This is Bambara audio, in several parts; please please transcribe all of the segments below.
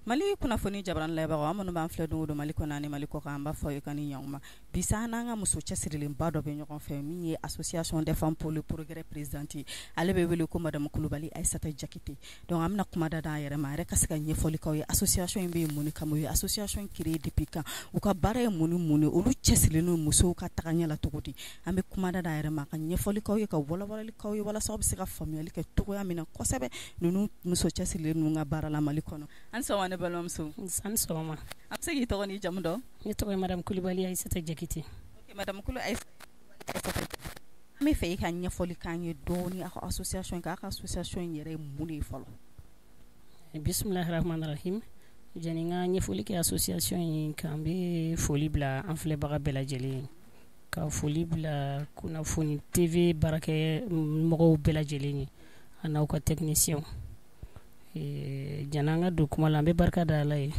Mali kunnafoni jabarani lajɛbagaw, aw minnu b'an filɛ don o don Mali kɔnɔ ani Mali kɔkan, an b'a fɔ aw ye k'aw ni ɲankuma. Bi sa an n'an ka muso cɛsirilenba dɔ bɛ ɲɔgɔn fɛ min ye association des femmes pour le progrès présidente, ale bɛ wele ko madame Kulubali Ayisata Jakite. Donc an bɛna kuma da a yɛrɛ ma, a yɛrɛ ka se ka ɲɛfɔli k'aw ye association in bɛ mun de kama, u ye association créer depuis quand, u ka baara ye mun ni mun ye, olu cɛsirilen don musow ka tagaɲɛ la cogo di. An bɛ kuma da a yɛrɛ ma ka ɲɛfɔli k'aw ye, ka walawalali k'aw ye walasa aw bɛ se ka faamuyali kɛ cogoya min na kosɛbɛ ninnu muso cɛsirilen ninnu ka baara la Mali kɔnɔ. An sɔgɔma ne balimamuso. An sɔgɔma. An bɛ se k'i tɔgɔ n'i jamu dɔn? Ne tɔgɔ ye madame Kulubali Ayisata Jakite. Ok madame Kulubali Ayisata, an bɛ fɛ i ka ɲɛfɔli k'an ye dɔɔni aw ka association kan, aw ka association in yɛrɛ ye mun de ye fɔlɔ? Bisimilahi rahmani rahim. Jani n ka ɲɛfɔli kɛ association in kan, n bɛ foli bila an filɛbaga bɛɛ lajɛlen ye, ka foli bila kunnafoni TV baarakɛ mɔgɔw bɛɛ lajɛlen ye, a n'aw ka techniciens. Jani an ka don kuma la, an bɛ barika da Ala ye,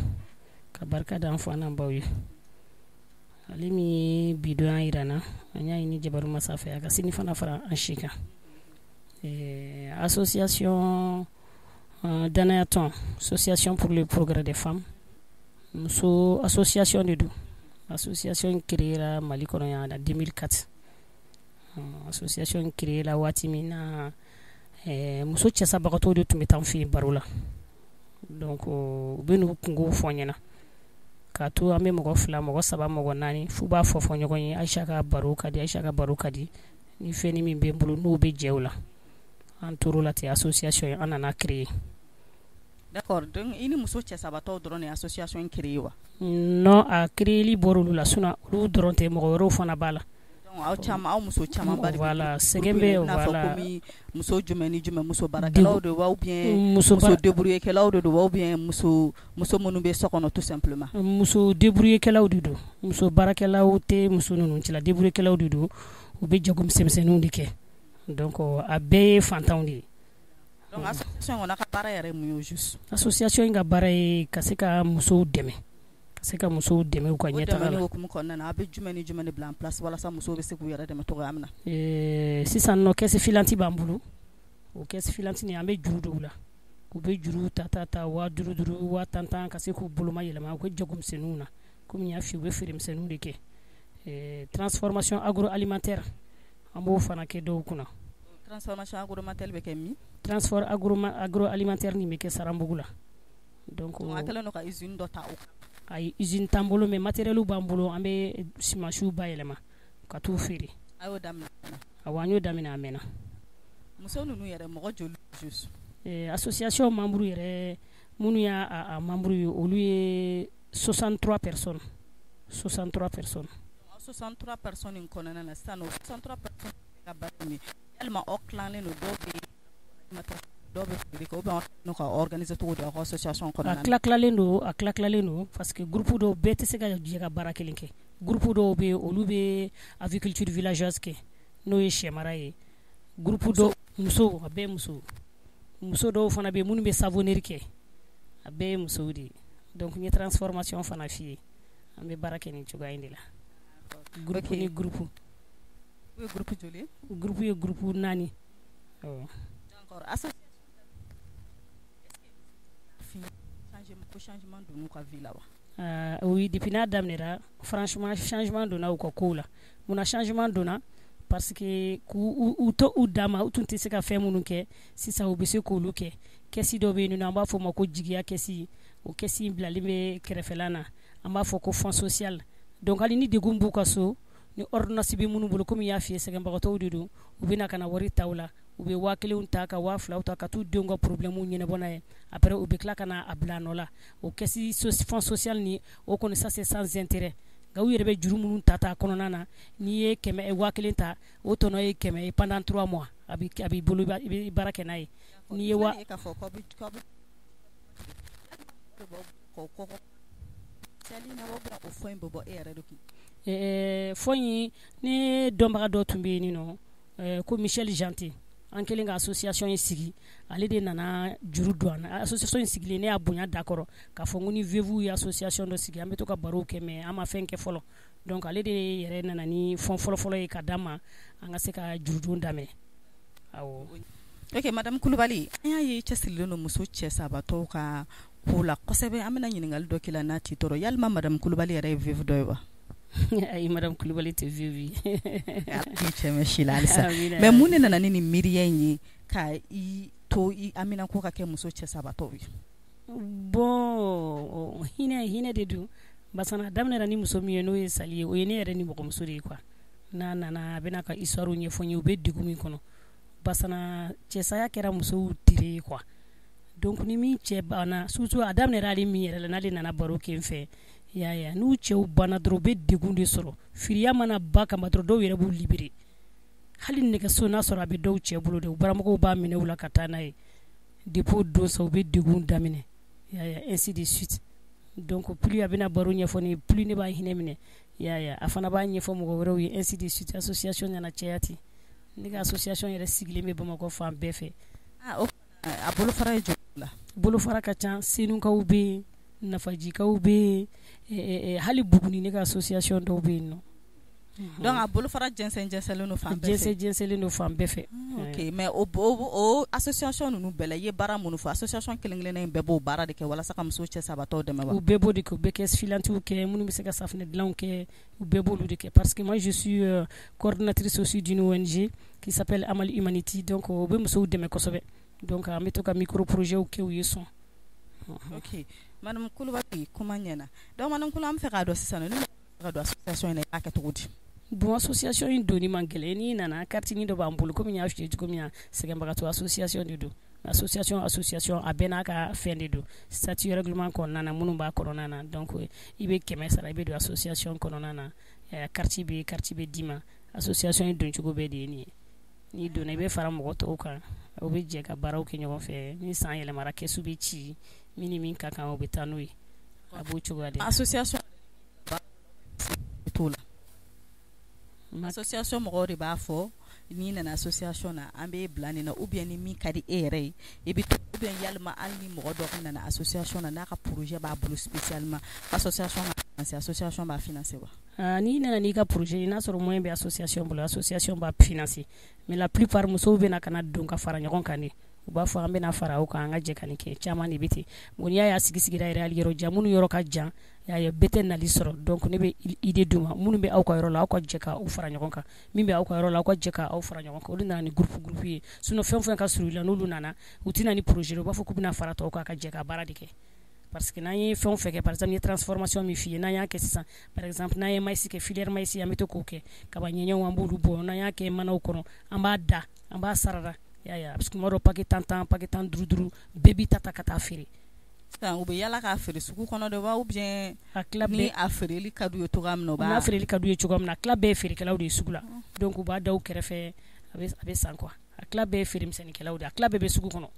ka barika da an fa n'an baw ye. Ale min ye bi don jira an na, an y'a ɲini jabaru masa fɛ a ka sini fana fara an si kan. Association danayatɔn, association pour le progrès des femmes, muso association de don. Association in créera Mali kɔnɔ yan en 2004. Association in créera waati min na, muso cɛsabagatɔw de tun bɛ taa an fɛ yen baro la. Donc u bɛ n'u kungow fɔ an ɲɛna, k'a to an bɛ mɔgɔ 2, mɔgɔ 3, mɔgɔ 4 f'u b'a fɔ fɔ ɲɔgɔn ye, Ayisa ka baro ka di, Ayisa ka baro ka di, ni fɛn min bɛ n bolo n'o bɛ jɛ o la. An tor'o la ten, association an nana créer. D'accord, donc i ni muso cɛsabatɔw dɔrɔn de ye association in créer wa? Non, a créer bɔra olu la, sinon olu dɔrɔn tɛ, mɔgɔ wɛrɛw fana b'a la. Donc aw caman, aw muso caman ba de bɛ Voilà, sɛgɛn bɛ, voilà. Komi muso jumɛn ni jumɛn, muso baarakɛlaw de wa ou bien muso débrouiller kɛlaw de don wa ou bien muso minnu bɛ so kɔnɔ tout simplement? Muso débrouiller kɛlaw de don, muso baarakɛlaw tɛ muso ninnu cɛla, débrouiller kɛlaw de don, u bɛ jago misɛnmisɛnninw de kɛ. Donc a bɛɛ ye fantanw de ye. Donc association kɔni, aw ka baara yɛrɛ ye mun ye au juste? Association in ka baara ye ka se ka musow dɛmɛ, ka se ka musow dɛmɛ u ka ɲɛtaga la. O dɛmɛni hukumu kɔnɔna na, aw bɛ jumɛn ni jumɛn de bila en place walasa musow bɛ se k'u yɛrɛ dɛmɛ cogoya min na? Sisan nɔ caisse filante b'an bolo. O caisse filante nin, an bɛ juru don u la. U bɛ juru ta ta ta 5000 5000, 10 10, ka se k'u boloma yɛlɛma u ka jago misɛnninw na. Komi n y'a f'i ye, u bɛ feere misɛnninw de kɛ. Transformation agroalimentaire, an b'o fana kɛ dɔw kunna. Transformation agroalimentaire bɛ kɛ min? Transfort agroalimentaire nin bɛ kɛ Saranbugu la. Donc a kɛlen don ka usine dɔ ta o. Ayi, usine t'an bolo, mais matériel b'an bolo, an bɛ sumansiw bayɛlɛma ka t'u feere. A y'o daminɛ? Awɔ, an y'o daminɛ, a mɛnna. Muso ninnu yɛrɛ, mɔgɔ joli juste? Association membre yɛrɛ, minnu y'a membre ye, olu ye 63 personnes, 63 personnes. 63 personnes in kɔnɔna na sisan nɔ, 63 personnes ka baara ye mun ye? Yalima aw tilalen don, dɔw bɛ dɔw bɛ feere kɛ ou bien aw kɛlen ka organiser cogo di aw ka association kɔnɔna na? A tila tilalen don, a tila tilalen don, parce que groupe dɔw bɛɛ tɛ se ka jɛ ka baara kelen kɛ. Groupe dɔw bɛ yen, olu bɛ aviculture villageoise kɛ, n'o ye sɛ mara ye. Groupe dɔw, musow, a bɛɛ musow. Muso dɔw fana bɛ yen minnu bɛ savonnerie kɛ, a bɛɛ ye musow de ye. Donc n ye transformation fana f'i ye, an bɛ baara kɛ nin cogoya in de la. Groupe ni groupe. O ye groupe joli ye? Groupe ye groupe 4. D'accord, association ko changement donn'u ka vie la wa? Oui, depuis n'a daminɛra, franchement changement donna u ka kow la. Munna changement donna? Parce que k'u to u dan ma, u tun tɛ se ka fɛn minnu kɛ, sisan u bɛ se k'olu kɛ. Caisse dɔ bɛ yen nɔ, an b'a fɔ o ma ko jigiya caisse. O caisse in bilalen bɛ kɛrɛfɛla na, an b'a fɔ ko fonds social. Donc hali ni degun b'u ka so, ni ordonnance bɛ minnu bolo, komi n y'a f'i ye, sɛgɛnbagatɔw de don, u bɛ na ka na wari ta u la. U bɛ 1000 ta ka 2000 ta ka t'u denw ka problème ɲɛnabɔ n'a ye. Après u bɛ tila ka na a bila a nɔ la. O caisse fonds social nin, o kɔni, ça c'est sans intérêt. Nka u yɛrɛ bɛ juru minnu ta ta kɔnɔna na, n'i ye 100 1000 ta, o tɔnɔ ye 100 ye pendant 3 mois, a b'i bolo, i bɛ baara kɛ n'a ye. N'i ye wa k'a fɔ k'aw bɛ o fɛn in bɛ bɔ e yɛrɛ de kun? Fɛn in, ne dɔnbaga dɔ tun bɛ yen nɔ ko Michel Janté. An kɛlen ka association in sigi, ale de nana juru don an na. Association in sigilen, ne y'a bonya dakɔrɔ k'a fɔ ko ni veuve ye association dɔ sigi, an bɛ to ka barow kɛ, mais an ma fɛn kɛ fɔlɔ. Donc ale de yɛrɛ nana ni fonds fɔlɔfɔlɔ ye ka d'an ma an ka se ka jurudon daminɛ, awɔ. Ok madame Kulubali an y'a ye i cɛsirilen don muso cɛ sabatɔw ka ko la kosɛbɛ, an bɛna ɲininkali dɔ k'i la n'a t'i tɔɔrɔ yalima madame Kulubali yɛrɛ ye veuve dɔ ye wa? Ayi, madame Kulubali tɛ veuve ye. Ala k'i cɛ mɛn si la halisa. Mais mun de nana ni nin miiriya in ye ka i to i haminako ka kɛ muso cɛ sabatɔw ye? Bon, hinɛ de don, barisa a daminɛna ni muso min ye n'o ye Sali ye, o ye ne yɛrɛ ni mɔgɔmuso de ye quoi. N'a nana a bɛna ka histoire ɲɛfɔ n ye, u bɛ degun min kɔnɔ, barisa cɛsaya kɛra musow tere ye quoi. Donc ni min cɛ banna, surtout a daminɛra ale min yɛrɛ la, n'ale nana baro kɛ n fɛ, i y'a ye, n'u cɛw banna dɔrɔn u bɛ degun de sɔrɔ. Firiya mana ba kama dɔrɔn dɔw yɛrɛ b'u libérer. Hali nɛgɛso n'a sɔrɔ a bɛ dɔw cɛ bolo de, u baramɔgɔw b'a minɛ u la ka taa n'a ye. Depuis o don sa u bɛ degun daminɛ, i y'a ye, ainsi de suite. Donc plus a bɛna baro ɲɛfɔ ne ye, plus ne b'a hinɛ minɛ, i y'a ye, a fana b'a ɲɛfɔ mɔgɔ wɛrɛw ye, ainsi de suite. Association nana caya ten. Ne ka association yɛrɛ sigilen bɛ Bamakɔ fan bɛɛ fɛ. A bolofara ye joli la? Bolofara ka ca, Senukaw bɛ yen, Nafajikaw bɛ yen, hali Buguni ne ka association dɔw bɛ yen nɔ. Donc a bolofara jɛnsɛn jɛnsɛnlen don fan bɛɛ fɛ. Jɛnsɛn jɛnsɛnlen don fan bɛɛ fɛ. Ok, mais o association ninnu bɛɛ la, i ye baara minnu fɔ, association kelen kelenna in bɛɛ b'o baara de kɛ walasa ka muso cɛ sabatɔw dɛmɛ wa? U bɛɛ b'o de kɛ, u bɛ caisse filantes kɛ, minnu bɛ se ka safunɛ dilanw kɛ, u bɛɛ b'olu de kɛ, parce que moi je suis coordinatrice aussi d'une ONG qui s'appelle Amal Humanity. Donc o bɛ musow dɛmɛ kosɛbɛ. Donc an bɛ to ka micro projets kɛ u ye sɔn. Ok, madame Kulubali, kuma ɲɛna. Donc madame Kulubali, an bɛ fɛ k'a dɔn sisan nɔ, ni ka don association in na, i b'a kɛ cogo di? Bon, association in donni man gɛlɛn. N'i nana, carte dɔ b'an bolo, komi n y'a f'i ye cogo min na, sɛgɛnbagatɔ association de don. Association a bɛɛ n'a ka fɛn de don, statut, règlement kɔnɔna na, minnu b'a kɔnɔna na. Donc i bɛ 100 sara, i bɛ don association kɔnɔna na, carte bɛ d'i ma. Association in don cogo bɛɛ de ye nin ye. N'i donna, i bɛ fara mɔgɔ tɔw kan, aw bɛ jɛ ka baaraw kɛ ɲɔgɔn fɛ. Ni san yɛlɛmara, caisse bɛ ci, min ni min ka kan, o bɛ taa n'o ye, a b'o cogoya de la. Association t'o la, association mɔgɔw de b'a fɔ n'i nana association na, an b'e bila nin na, ou bien ni min ka di e yɛrɛ ye, i bɛ, ou bien yalima hali ni mɔgɔ dɔ nana association na, n'a ka projet b'a bolo spécialement, association b'a financer, association b'a financer wa? N'i nana n'i ka projet ye, n'a sɔrɔ moyen bɛ association bolo, association b'a financer. Mais la plupart, musow bɛna ka na don ka fara ɲɔgɔn kan de. U b'a fɔ an bɛna fara aw kan, an ka jɛ ka nin kɛ. Caman de bɛ ten. Bon, n'i y'a ye a sigi sigira yɛrɛ, hali yɔrɔ jan, minnu yɔrɔ ka jan, y'a ye, bɛɛ tɛ nali sɔrɔ. Donc ne bɛ idée d'u ma: minnu bɛ aw ka yɔrɔ la, aw ka jɛ ka aw fara ɲɔgɔn kan; min bɛ aw ka yɔrɔ la, aw ka jɛ ka aw fara ɲɔgɔn kan. Olu nana ni groupe groupe ye. Sinon fɛn o fɛn ka surun i la, n'olu nana, u tɛ na ni projet ye, u b'a fɔ k'u bɛna fara tɔw kan ka jɛ ka baara de kɛ. Parce que n'an ye fɛn o fɛn kɛ, par exemple n ye transformation min f'i ye, n'an y'a kɛ sisan, par exemple n'an ye maïs kɛ, filière maïs, an bɛ to k'o kɛ, kaba ɲɛɲɛw, an b'olu bɔ. N'an y'a kɛ manaw kɔnɔ, an b'a da, an b'a sarada, i y'a ye. Parce que tuma dɔw, paquet 10 10, paquet 15 5, bɛɛ b'i ta ta ka taa feere. Sisan u bɛ yala k'a feere sugu kɔnɔ de wa, ou bien a tila ni a feereli ka d'u ye cogoya min na, u b'a n'a feereli ka d'u ye cogoya min na, a tila bɛɛ ye feerekɛlaw de ye sugu la. Donc u b'a da u kɛrɛfɛ, a bɛ san quoi. A tila bɛɛ ye feeremisɛnninkɛlaw de ye, a tila bɛɛ bɛ sugu kɔnɔ.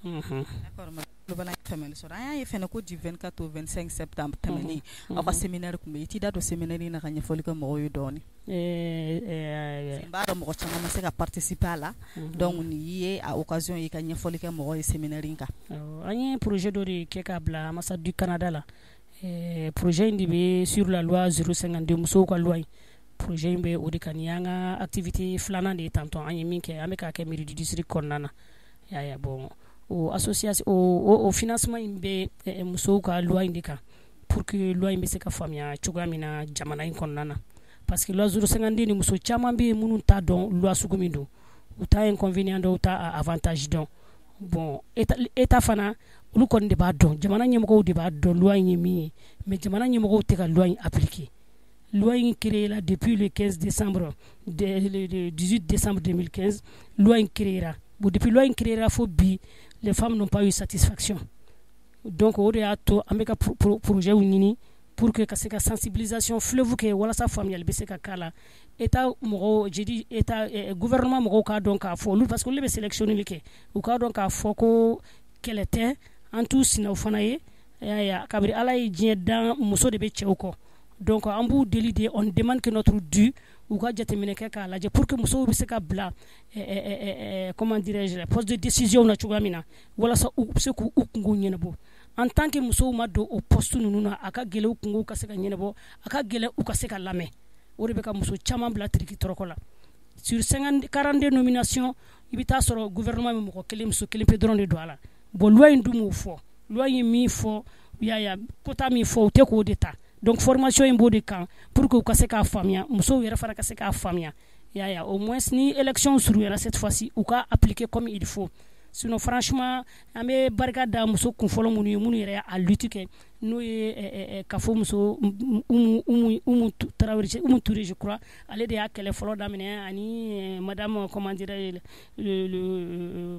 D'accord, madame Kulubali, sɔrɔ an y'a ye fɛnɛ ko du 24 au 25 septembre tɛmɛnen, aw ka séminaire tun bɛ yen. I t'i da don séminaire in na ka ɲɛfɔli kɛ mɔgɔw ye dɔɔnin? N b'a dɔn mɔgɔ caman ma se ka participer a la, donc nin ye a occasion ye ka ɲɛfɔli kɛ mɔgɔw ye séminaire in kan. An ye projet dɔ de kɛ k'a bila ambassade du Canada la. Projet in de bɛ sur la loi 052, musow ka loi in. Projet in bɛ o de kan. Nin y'an ka activité filanan de ye tantôt an ye min kɛ, an bɛ k'a kɛ mairie du district kɔnɔna na, i y'a ye. Bon, o association o financement in bɛ musow ka loi in de kan, pour que loi in bɛ se ka faamuya cogoya min na jamana in kɔnɔna na. Parce que loi 052 ni, muso caman bɛ yen minnu t'a dɔn loi sugu min don, u t'a inconvénient dɔn, u t'a avantage dɔn. Bon, état fana, olu kɔni de b'a dɔn, jamana ɲɛmɔgɔw de b'a dɔn loi in ye min ye, mais jamana ɲɛmɔgɔw tɛ ka loi in appliquer. Loi in créé la depuis le 15 décembre, le 18 décembre 2015 loi in créé ra. Bon, depuis loi in créé ra fo bi, les femmes n'ont pas eu satisfaction. Donc o de y'a to an bɛ ka projet ɲini pour que ka se ka sensibilisation fleuve kɛ, walasa faamuyali bɛ se ka k'a la. État mɔgɔw, je dis état, gouvernement mɔgɔw k'a dɔn k'a fɔ olu, parce que olu de bɛ sélectionner kɛ, u k'a dɔn k'a fɔ ko kɛlɛ tɛ an t'u sinaw fana ye. I y'a ye, kabini Ala ye diɲɛ dan, muso de bɛ cɛw kɔ. Donc an b'u deli de, on demande que notre dû, u ka jateminɛ kɛ k'a lajɛ pour que musow bɛ se ka bila, comment dirais-je, poste de décision na cogoya min na, walasa u bɛ se k'u kungo ɲɛnabɔ. En tant que musow ma don o poste ninnu na, a ka gɛlɛn u kungo ka se ka ɲɛnabɔ, a ka gɛlɛn u ka se ka lamɛn. O de bɛ ka muso caman bila tiriki tɔrɔkɔ la. Sur 50 42 nominations, i bɛ taa sɔrɔ gouvernement bɛ mɔgɔ kelen, muso kelen pe dɔrɔn de don a la. Bon, loi in dun m'o fɔ. Loi ye min fɔ, i y'a ye, quota min fɔ, u tɛ k'o de ta. Donc formation in b'o de kan pour que u ka se k'a faamuya, musow yɛrɛ fana ka se k'a faamuya, i y'a ye. Au moins ni élection surunyara cette fois-ci, u ka appliquer comme il faut. Sinon franchement, an bɛ barika da muso kunfɔlɔ minnu ye, minnu yɛrɛ y'a lutte kɛ, n'o ye kafo muso Umu Tarawele, Umu Ture je crois, ale de y'a kɛlɛ fɔlɔ daminɛ, ani madame, comment dirais-je,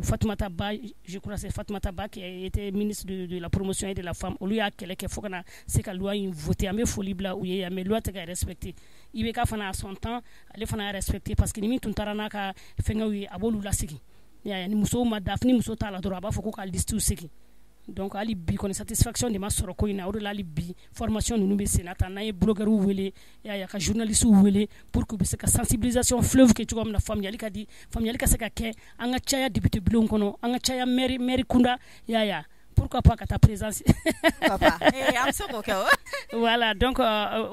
Fatoumata Ba, je crois c'est Fatoumata Ba qui était ministre de la promotion et de la femme. Olu y'a kɛlɛ kɛ fo ka na se ka loi in voter. An bɛ foli bila u ye, mais loi tɛ ka respecter. IBK fana, à son temps, ale fana y'a respecter, parce que ni min tun taara n'a ka fɛngɛw ye, a b'olu lasegin. I y'a ye, ni musow ma da, ni muso t'a la dɔrɔn, a b'a fɔ ko ka liste segin. Donc hali bi kɔni, satisfaction de ma sɔrɔ ko in na. O de la, hali bi formation ninnu bɛ sen na tan. N'an ye blogueurs wele, i y'a ye, ka journalistes wele pour que u bɛ se ka sensibilisation fleuve kɛ cogoya min na, faamuyali ka di, faamuyali ka se ka kɛ, an ka caya député bulon kɔnɔ, an ka caya maire kunda, i y'a ye, pourquoi pas ka taa présidence. An bɛ se k'o kɛ o. Voilà, donc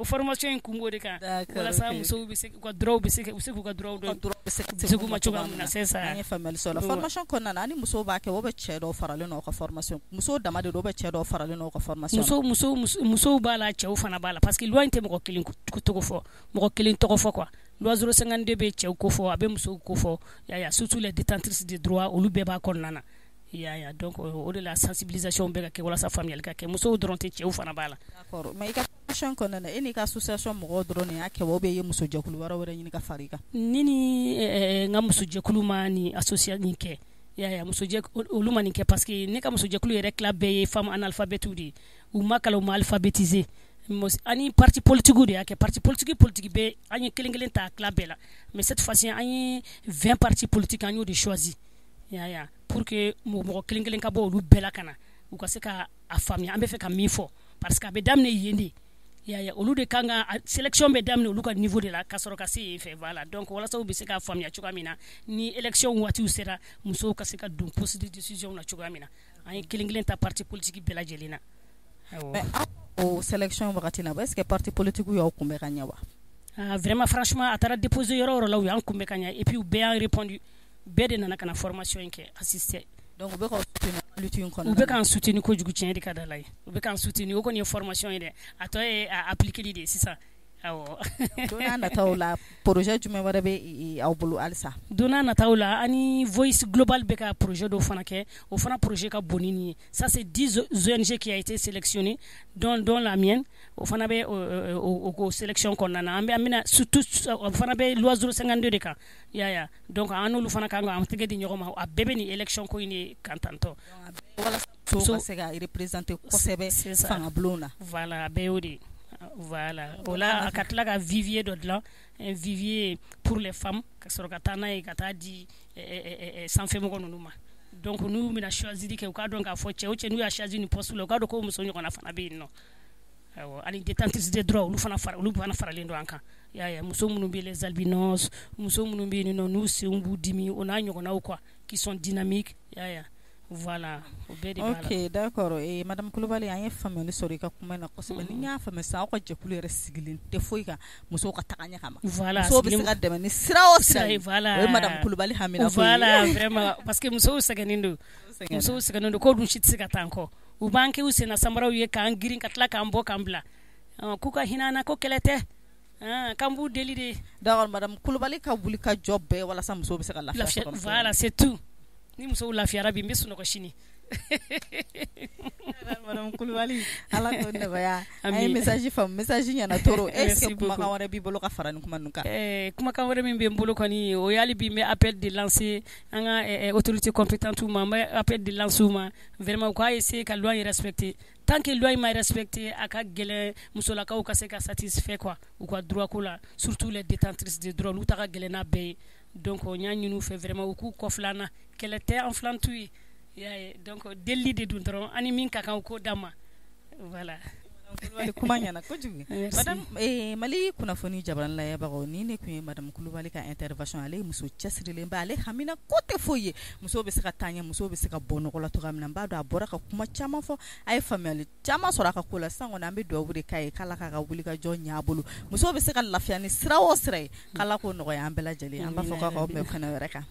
formation in kun b'o de kan, walasa musow bɛ se k'u ka droit bɛ se, u bɛ se k'u ka droit dɔn, se k'u ma cogoya min na, c'est ça. An ye faamuyali sɔrɔ formation kɔnɔna na. Ani musow b'a kɛ, o bɛ cɛ dɔw faralen no ka formation, musow dama de don, bɛ cɛ dɔw faralen no ka formation? Musow b'a la, cɛw fana b'a la, parce que loi in tɛ mɔgɔ kelen tɔgɔ fɔ, mɔgɔ kelen tɔgɔ fɔ quoi. Loi 052 bɛ cɛw ko fɔ, a bɛ musow ko fɔ, y'a ye, surtout les détentrices de droit, olu bɛɛ b'a kɔnɔna na, i y'a ye. Donc o de la sensibilisation bɛ ka kɛ walasa faamuyali ka kɛ. Musow dɔrɔn tɛ, cɛw fana b'a la. D'accord, mais i ka formation kɔnɔna na, e n'i ka association mɔgɔw dɔrɔn de y'a kɛ wa, ou bien i ye musojɛkulu wɛrɛw wɛrɛ ɲini ka fara i kan? Ni n ka musojɛkulu ma nin association nin kɛ, i y'a ye, musojɛ olu ma nin kɛ, parce que ne ka musojɛkulu yɛrɛ tila bɛɛ ye femme analphabète de ye. U ma kalan, u ma alphabétisé. Ani parti politique de y'a kɛ. Parti politique bɛ, an ye kelen kelen ta tila bɛɛ la, mais cette fois-ci an ye 20 partis politiques, an y'o de choisi, i y'a ye, pour que mɔgɔ kelen kelen ka bɔ olu bɛɛ la ka na, u ka se ka a faamuya an bɛ fɛ ka min fɔ, parce que a bɛ daminɛ yen de, i y'a ye. Olu de kan ka sélection bɛ daminɛ olu ka niveau de la ka sɔrɔ ka se yen fɛ. Voilà, donc walasa u bɛ se k'a faamuya cogoya min na, ni élection waatiw sera, musow ka se ka don poste de décision na cogoya min na, an ye kelen kelen ta parti politique bɛɛ lajɛlen na. Mais o sélection wagati la, est ce que parti politique y'aw kunbɛn ka ɲɛ wa? Ah, vraiment, franchement, a taara déposer yɔrɔ o yɔrɔ la, u y'an kunbɛn ka ɲɛ, et puis u bɛɛ y'an répondu, bɛɛ de nana ka na formation in kɛ, assister. Donc u bɛ k'aw soutenir lutte in kɔnɔna U bɛ k'an soutenir kojugu, tiɲɛ de ka di Ala ye, u bɛ k'an soutenir. O kɔni ye formation ye dɛ, a tɔ ye a appliquer de ye sisan, awɔ. Don n'a nataw la, projet jumɛn wɛrɛ bɛ aw bolo halisa? Don n'a nataw la, ani Voice Global bɛ ka projet dɔ fana kɛ. O fana projet ka bon ni nin ye. Ça, c'est 10 ONG qui a été sélectionné, dont la mienne. O fana bɛ o sélection kɔnɔna na. An bɛ, an bɛna surtout, o fana bɛ loi 052 de kan, i y'a ye. Donc an n'olu fana kan k'an tɛgɛ di ɲɔgɔn ma. A bɛɛ bɛ nin élection ko in de kan tantɔ. Walasa musow ka se ka représenter kosɛbɛ fanga bulon na. Voilà, a bɛɛ y'o de ye. Voilà, o la ka tila ka vivier dɔ dilan, un vivier pour les femmes, ka sɔrɔ ka taa n'a ye, ka taa di sanfɛmɔgɔ ninnu ma. Donc n'u bɛna choisir kɛ, u k'a dɔn k'a fɔ cɛ o cɛ n'u y'a choisi nin poste la, u k'a dɔn ko muso ɲɔgɔnna fana bɛ yen nɔ. Awɔ, ani détentrices de droit, olu fana faralen don an kan, i y'a ye. Muso minnu bɛ les albinos, muso minnu bɛ yen nɔ n'u senw b'u dimi, o n'a ɲɔgɔnnaw quoi, qui sont dynamiques, i y'a ye. Voilà, o bɛɛ de b'a la. Ok, d'accord. Madame Kulubali, an ye faamuyali sɔrɔ i ka kuma in na kosɛbɛ. Ni n y'a faamuya sisan, aw ka jɛkulu yɛrɛ sigilen tɛ foyi kan musow ka taga ɲɛ kama. Voilà. Musow bɛ se ka dɛmɛ ni sira o sira ye. Voilà. O ye madame Kulubali hamina ko ye. Voilà, vraiment, parce que musow sɛgɛnnen don, musow sɛgɛnnen don. Ko dun si tɛ se ka taa an kɔ. U b'an kɛ u senna samaraw ye, k'an girin ka tila k'an bɔ k'an bila, k'u ka hinɛ an na, ko kɛlɛ tɛ, k'an b'u deli de. D'accord, madame Kulubali ka wuli ka jɔ bɛɛ walasa musow bɛ se ka lafiya. Voilà, c'est tout. Ni musow lafiyara bi, n bɛ sunɔgɔ sini. Madame Kulubali, Ala k'o nɔgɔya. An ye message faamu, message ɲɛna trop. Est ce que kumakan wɛrɛ b'i bolo ka fara nin kuma ninnu kan? Kumakan wɛrɛ min bɛ n bolo kɔni, o ye hali bi n bɛ appel de lancer an ka autorité compétente ma. N bɛ appel de lancer u ma vraiment, u k'a essayer ka loi in respecter. Tant que loi in ma respecter, a ka gɛlɛn musolakaw ka se ka satisfait quoi, u ka droit ko la, surtout les détentrices de droit, olu ta ka gɛlɛn n'a bɛɛ ye. Donc n y'a ɲini u fɛ vraiment, u k'u kɔfilɛ an na. Kɛlɛ tɛ, an filan t'u ye, i y'a ye. Donc delili de don dɔrɔn, an ni min ka kan, u k'o d'an ma, voilà. Kuma ɲɛna kojugu. Madame, Mali kunnafoni jabarani lajɛbagaw, ni ne tun ye madame Kulubali ka intervention ale ye muso cɛsirilen ba, ale hamina ko tɛ foyi ye muso bɛ se ka taa ɲɛ, muso bɛ se ka bɔ nɔgɔ la cogoya min na. N b'a dɔn a bɔra ka kuma caman fɔ, a ye faamuyali caman sɔrɔ a ka ko la. Sisan kɔni an bɛ dugawu de k'a ye k'Ala k'a ka wuli ka jɔ ɲɛ a bolo, muso bɛ se ka lafiya ni sira o sira ye, k'Ala k'o nɔgɔya an bɛɛ lajɛlen. An b'a fɔ k'aw bɛn kɛnɛ wɛrɛ kan.